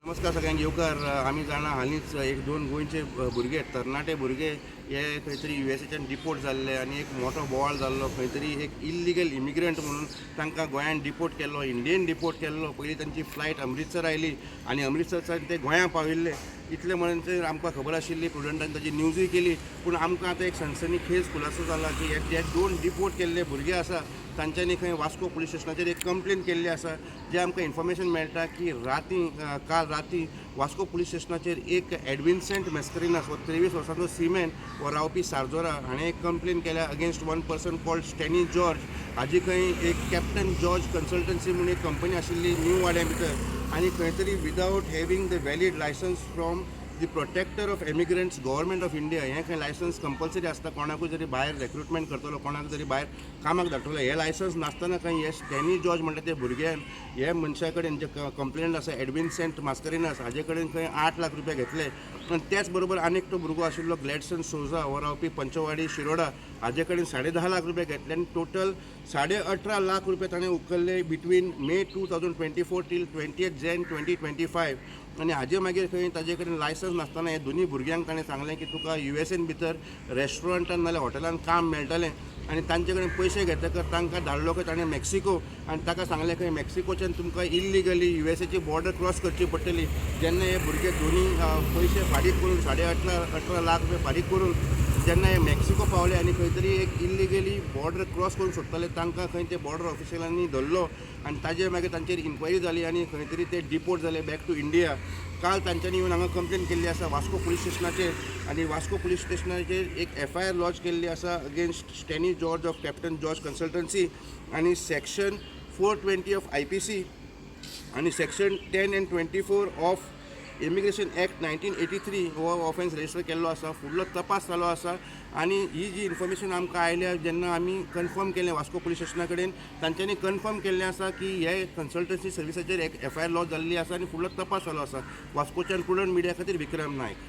नमस्कार सगळ्यांक, येवकार. आमी जाणा, हालींच एक दोन गोंयचे भुरगे, तरणाटे भुरगे हे खंय तरी युएसएच्यान डिपोर्ट जाल्ले आनी एक मोठो बोवाळ जाल्लो. खंय तरी एक इल्लिगल इमिग्रंट म्हणून तांकां गोंयान डिपोर्ट केल्लो, इंडियेन डिपोर्ट केल्लो. पयलीं तांची फ्लायट अमृतसर आयली आनी अमृतसरच्यान ते गोंयां पाविल्ले. इतले म्हणून आमकां खबर आशिल्ली, प्रुडंटान ताजी न्यूजूय केली. पूण आमकां आतां एक सनसनीखेज खुलासो जाला की हे जे दोन डिपोर्ट केल्ले भुरगे आसा, तांच्यांनी खंय वास्को पुलीस स्टेशनाचेर एक कंप्लेन केल्ली आसा. जे आमकां इन्फॉर्मेशन मेळटा की राती, काल राती वास्को पुलीस स्टेशनाचेर एक एडविन्सेंट मेस्करिनास हो 23 वर्सांचो सीमॅन हो रावपी सारजोरा, हाणें एक कंप्लेन केल्या against one person called Steny George. हाजी खंय एक कॅप्टन जॉर्ज कन्सल्टन्सी म्हणून एक कंपनी आशिल्ली न्यू वाड्या भितर आनी खंय तरी without having the valid licence from the Protector of Emigrants, Government of India, हें खंय लायसन्स कंपल्सरी आसता. कोणाकूय जरी भायर रेक्रुटमेंट करतलो, कोणाक जरी भायर कामाक धाडटलो, हें लायसन्स नासतना खंय हे स्टॅनी जॉर्ज म्हणटा ते भुरग्यान हे मनशा कडेन, जे कंप्लेंट आसा एडविन्सेंट मास्करिनास, हाजे कडेन खंय 8 लाख रुपया घेतले. आनी त्याच बरोबर आनीक एकटो भुरगो आशिल्लो ग्लॅडसन सोजा, हो रावपी पंचवाडी शिरोडा, हाजे कडेन 10.5 लाख रुपया घेतले आनी टोटल 18.5 लाख रुपया ताणें उखल्ले between May 2024 till 20 Jan 2025. आनी हाजे मागीर खंय ताजे कडेन लायसन्स नासतना हे दोनूय भुरग्यांक ताणें सांगलें की तुका युएसएन भितर रेस्टॉरंटान नाल्यार हॉटेलान काम मेळटलें. आनी तांचे कडेन पयशे घेतकर तांकां धाडलो खंय ताणें मेक्सिको. आनी ताका सांगलें खंय मेक्सिकोच्यान तुमकां इल्लिगली युएसएची बॉर्डर क्रॉस करची पडटली. जेन्ना हे भुरगे दोनी पयशे फारीक करून, 18.5 लाख रुपया फारीक करून जेन्ना हे मेक्सिको पावले आनी खंय तरी एक इल्लिगली बॉर्डर क्रॉस करूंक सोदताले, तांकां खंय ते बॉर्डर ऑफिशलांनी धरलो आनी ताजे मागीर तांचेर इन्क्वायरी जाली आनी खंय तरी ते डिपोर्ट जाले बॅक टू इंडिया. काल तांच्यांनी येवन हांगा कंप्लेन केल्ली आसा वास्को पुलीस स्टेशनाचेर आनी वास्को पुलीस स्टेशनाचेर एक एफआयआर लॉज केल्ली आसा against Steny George of Captain George Consultancy आनी section 420 of IPC आनी section 10 and 24 of Immigration Act 1983 हो ऑफेन्स रजिस्टर केल्लो आसा. फुडलो तपास चालू आसा. आनी ही जी इन्फॉर्मेशन आमकां आयल्या, जेन्ना आमी कन्फर्म केलें वास्को पुलीस स्टेशना कडेन, तांच्यांनी कन्फर्म केल्लें आसा की हे कन्सल्टन्सी सर्विसाचेर एक एफआयआर लॉज जाल्ली आसा आनी फुडलो तपास चालू आसा. वास्कोच्यान प्रुडंट मिडिया खातीर विक्रम नायक.